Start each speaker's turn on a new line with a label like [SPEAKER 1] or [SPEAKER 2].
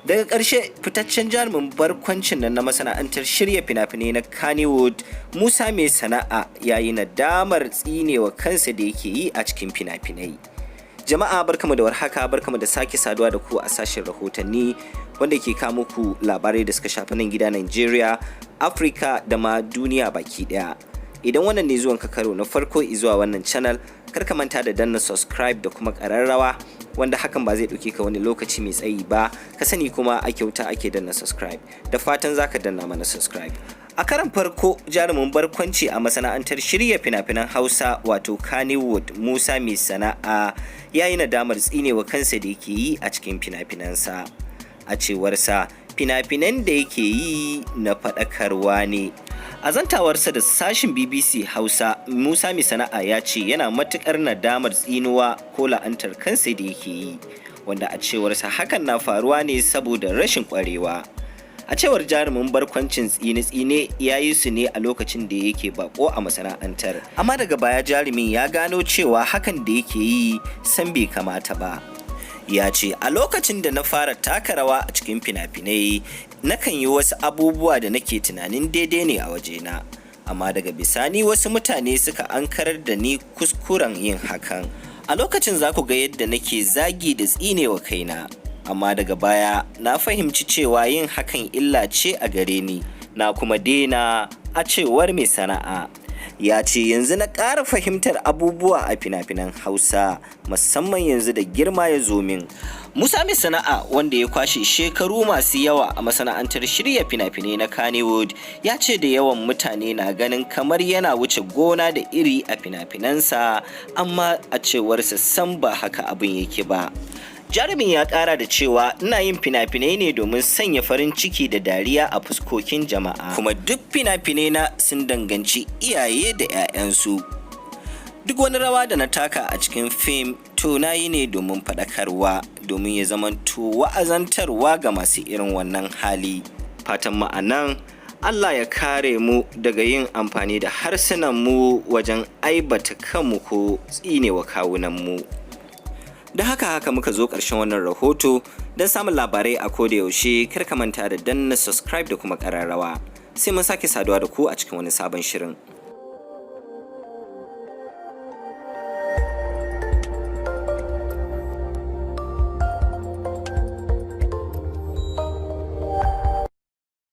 [SPEAKER 1] Daga ƙarshe, fitaccen jarumin barkwancin nan na masana'antar shirya fina-finai na Kannywood, Musa Mai Sana'a, ya yi nadamar tsinewa kansa da yake yi a cikin fina-finai. Jama'a, barkamu da warhaka, barkamu da sake saduwa da ku a sashen rahotanni wanda ke kawo muku labarai da suka shafi nan gida Nigeria, Africa da ma duniya baki daya. Idan wannan ne zuwan ka karo na farko zuwa wannan channel, kar ka manta da danna subscribe da kuma ƙararrawa, wanda hakan ba zai ɗauke ka wani lokaci mai tsayi ba. Ka sani kuma a kyauta ake danna subscribe. Da fatan zaka danna mana subscribe. A karan farko, jarumin barkwanci a masana'antar shirya fina-finan Hausa, wato Kannywood, Musa Mai Sana'a, ya yi nadamar tsinewa kansa da yake yi a cikin fina-finansa. A cewarsa, fina-finan da yake yi na faɗakarwa ne. A zantawarsa da sashin BBC Hausa, Musa Mai Sana'a ya ce yana matuƙar nadamar tsinuwa ko la'antar kansa da yake yi, wanda a cewarsa hakan na faruwa ne saboda rashin ƙwarewa. A cewar jarumin barkwancin, tsine-tsine ya yi su ne a lokacin da yake bako a masana'antar, amma daga baya jarumin ya gano cewa hakan da yake yi san bai kamata ba. Ya ce, "A lokacin da na fara taka rawa a cikin fina-finai, nakan yi wasu abubuwa da nake tunanin daidai ne a wajena, amma daga bisani wasu mutane suka ankarar da ni kuskuren yin hakan. A lokacin za ku ga yadda nake zagi da tsinewa kaina, amma daga baya na fahimci cewa yin hakan illa ce a gare ni, na kuma daina." A cewar Mai Sana'a, ya ce, "Yanzu na ƙara fahimtar abubuwa a fina-finan Hausa, musamman yanzu da girma ya zo min." Musa Mai Sana'a, wanda ya kwashe shekaru masu yawa a masana'antar shirya fina-finai na Kannywood, ya ce da yawan mutane na ganin kamar yana wuce gona da iri a fina-finansa, amma a cewarsa sam ba haka abin yake ba. Jarumin ya kara da cewa, "Ina yin fina-finai ne domin sanya farin ciki da dariya a fuskokin jama'a, kuma duk fina-finai na sun danganci iyaye da 'ya'yansu. Duk wani rawa da na taka a cikin fim, to na yi ne domin faɗakarwa, domin ya zamanto wa'azantarwa ga masu irin wannan hali." Fatan ma'anan, Allah ya kare mu daga yin amfani da harsunan mu wajen aibata kanmu ko tsinewa kawunan mu. Da haka muka zo ƙarshen wannan rahoto. Don samun labarai a koda yaushe, kar ka manta da danna subscribe da kuma ƙararrawa. Sai mun sake saduwa da ku a cikin wani sabon shirin.